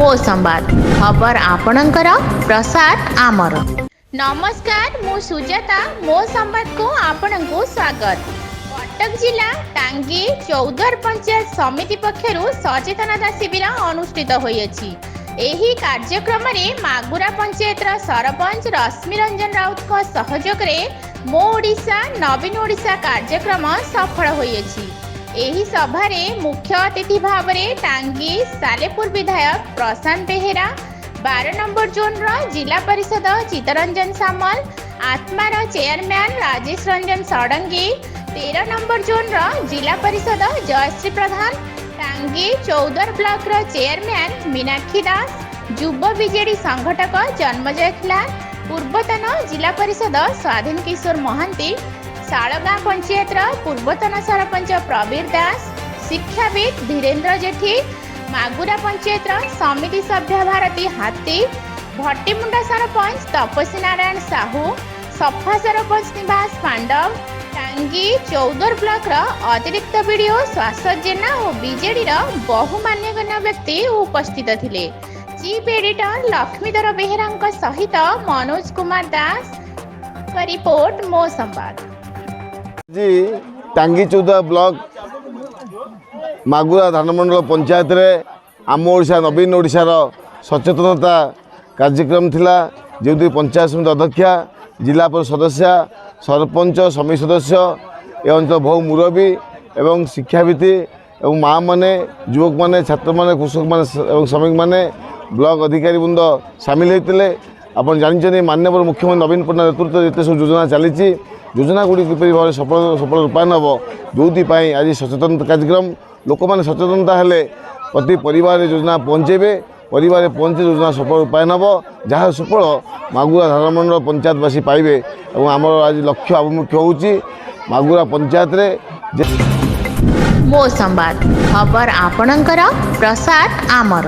ମୋ ସମ୍ବାଦ, ଖବର ଆପଣଙ୍କର, ପ୍ରସାର ଆମର। ନମସ୍କାର, ମୁଁ ସୁଜାତା। ମୋ ସମ୍ବାଦକୁ ଆପଣଙ୍କୁ ସ୍ୱାଗତ। କଟକ ଜିଲ୍ଲା ଟାଙ୍ଗୀ ଚୌଦ୍ୱାର ପଞ୍ଚାୟତ ସମିତି ପକ୍ଷରୁ ସଚେତନତା ଶିବିର ଅନୁଷ୍ଠିତ ହୋଇଅଛି। ଏହି କାର୍ଯ୍ୟକ୍ରମରେ ମାଗୁରା ପଞ୍ଚାୟତର ସରପଞ୍ଚ ରଶ୍ମି ରଞ୍ଜନ ରାଉତଙ୍କ ସହଯୋଗରେ ମୋ ଓଡ଼ିଶା ନବୀନ ଓଡ଼ିଶା କାର୍ଯ୍ୟକ୍ରମ ସଫଳ ହୋଇଅଛି। ଏହି ସଭାରେ ମୁଖ୍ୟ ଅତିଥି ଭାବରେ ଟାଙ୍ଗୀ ସାଲେପୁର ବିଧାୟକ ପ୍ରଶାନ୍ତ ବେହେରା, 12 ନମ୍ବର ଜୋନ୍ର ଜିଲ୍ଲା ପରିଷଦ ଚିତ୍ତରଞ୍ଜନ ସାମଲ, ଆତ୍ମାର ଚେୟାରମ୍ୟାନ୍ ରାଜେଶ ରଞ୍ଜନ ଷଡ଼ଙ୍ଗୀ, 13 ନମ୍ବର ଜୋନ୍ର ଜିଲ୍ଲା ପରିଷଦ ଜୟଶ୍ରୀ ପ୍ରଧାନ, ଟାଙ୍ଗୀ ଚୌଦ୍ୱାର ବ୍ଲକର ଚେୟାରମ୍ୟାନ୍ ମୀନାକ୍ଷୀ ଦାସ, ଯୁବ ବିଜେଡି ସଂଗଠକ ଜନ୍ମଜୟ ଖିଲାର, ପୂର୍ବତନ ଜିଲ୍ଲା ପରିଷଦ ସ୍ୱାଧୀନ କିଶୋର ମହାନ୍ତି, ଶାଳଗାଁ ପଞ୍ଚାୟତର ପୂର୍ବତନ ସରପଞ୍ଚ ପ୍ରବୀର ଦାସ, ଶିକ୍ଷାବିତ୍ ଧୀରେନ୍ଦ୍ର ଜେଠୀ, ମାଗୁରା ପଞ୍ଚାୟତର ସମିତି ସଭ୍ୟ ଭାରତୀ ହାତୀ, ଭଟିମୁଣ୍ଡା ସରପଞ୍ଚ ତପସୀ ନାରାୟଣ ସାହୁ, ସଫା ସରପଞ୍ଚ ନିବାସ ପାଣ୍ଡବ, ଟାଙ୍ଗୀ ଚୌଦ୍ୱାର ବ୍ଲକର ଅତିରିକ୍ତ ବିଡ଼ିଓ ଶାଶ୍ୱତ ଜେନା ଓ ବିଜେଡିର ବହୁ ମାନ୍ୟଗଣ୍ୟ ବ୍ୟକ୍ତି ଉପସ୍ଥିତ ଥିଲେ। ଚିଫ୍ ଏଡିଟର ଲକ୍ଷ୍ମୀଧର ବେହେରାଙ୍କ ସହିତ ମନୋଜ କୁମାର ଦାସଙ୍କ ରିପୋର୍ଟ, ମୋ ସମ୍ବାଦ। ଆଜି ଟାଙ୍ଗୀ ଚୌଦ୍ୱାର ବ୍ଲକ ମାଗୁରା ଧାନମଣ୍ଡଳ ପଞ୍ଚାୟତରେ ଆମ ଓଡ଼ିଶା ନବୀନ ଓଡ଼ିଶାର ସଚେତନତା କାର୍ଯ୍ୟକ୍ରମ ଥିଲା, ଯେଉଁଠି ପଞ୍ଚାୟତ ସମିତି ଅଧ୍ୟକ୍ଷା, ଜିଲ୍ଲା ପରିଷଦ ସଦସ୍ୟା, ସରପଞ୍ଚ, ସମିତି ସଦସ୍ୟ, ଏ ଅଞ୍ଚଳ ବହୁ ମୁରବୀ ଏବଂ ଶିକ୍ଷାବିତ୍ ଏବଂ ମାଆମାନେ, ଯୁବକମାନେ, ଛାତ୍ରମାନେ, କୃଷକମାନେ ଏବଂ ଶ୍ରମିକମାନେ, ବ୍ଲକ ଅଧିକାରୀ ବୃନ୍ଦ ସାମିଲ ହୋଇଥିଲେ। ଆପଣ ଜାଣିଛନ୍ତି, ମାନ୍ୟବର ମୁଖ୍ୟମନ୍ତ୍ରୀ ନବୀନ ପଟ୍ଟନାୟକ ନେତୃତ୍ୱରେ ଯେତେ ସବୁ ଯୋଜନା ଚାଲିଛି, ଯୋଜନା ଗୁଡ଼ିକ କିପରି ଭାବରେ ସଫଳ ସଫଳ ରୂପାୟନ ହେବ, ଯେଉଁଥିପାଇଁ ଆଜି ସଚେତନତା କାର୍ଯ୍ୟକ୍ରମ। ଲୋକମାନେ ସଚେତନତା ହେଲେ ପ୍ରତି ପରିବାରରେ ଯୋଜନା ପହଞ୍ଚାଇବେ, ପରିବାରରେ ପହଞ୍ଚି ଯୋଜନା ସଫଳ ରୂପାୟନ ହେବ, ଯାହାର ସୁଫଳ ମାଗୁରା ଧାନମଣ୍ଡଳ ପଞ୍ଚାୟତବାସୀ ପାଇବେ। ଏବଂ ଆମର ଆଜି ଲକ୍ଷ୍ୟ ଆଭିମୁଖ୍ୟ ହେଉଛି ମାଗୁରା ପଞ୍ଚାୟତରେ ଯେ ମୋ ସମ୍ବାଦ, ଖବର ଆପଣଙ୍କର, ପ୍ରସାର ଆମର।